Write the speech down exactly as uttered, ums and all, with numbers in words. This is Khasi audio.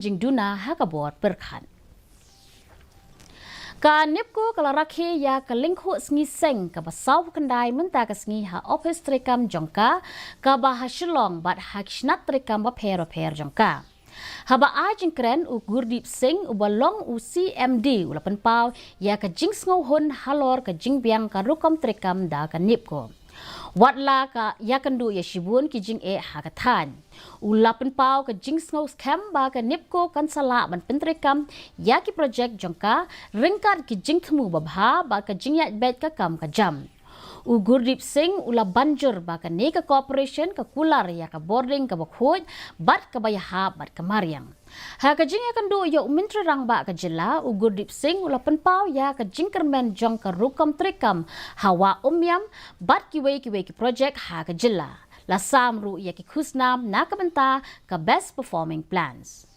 jingduna ha ka bor pyrkhat. Ka NEEPCO ka la rakhe ïa ka lyngkhuh sngi seng kaba saw khyndai mynta ka sngi ha ophis treikam jong ka, kaba ha Shillong bad ha ki shnat treikam bapher bapher jong ka. Haba ai jingkren, u Gurdeep Singh uba long u C M D u la pynpaw ïa ka jingsngewhun halor ka jingbiang ka rukom treikam da ka NEEPCO. Wat la ka ïakynduh ïa shibun ki jingeh ha ka thaiñ, u la pynpaw ka jingsngewskhem ba ka NEEPCO kan sa lah ban pyntreikam ïa ki projek jong ka ryngkat ki jingthmu babha bad ka jingïaid beit ka kam ka jam. U Gurdeep Singh u la ban jur ba kane ka corporation ka kular ïa ka bording kaba khuid bad kaba ïahap bad ka mariang. Ha ka jingïakynduh ïa u Myntri Rangbah ka jylla, u Gurdeep Singh u la pynpaw ïa ka jingkyrmen jong ka rukom treikam ha Wah Umiam bad kiwei kiwei ki projek ha ka jylla. La sam ruh ïa ki khusnam na ka bynta ka Best Performing Plans.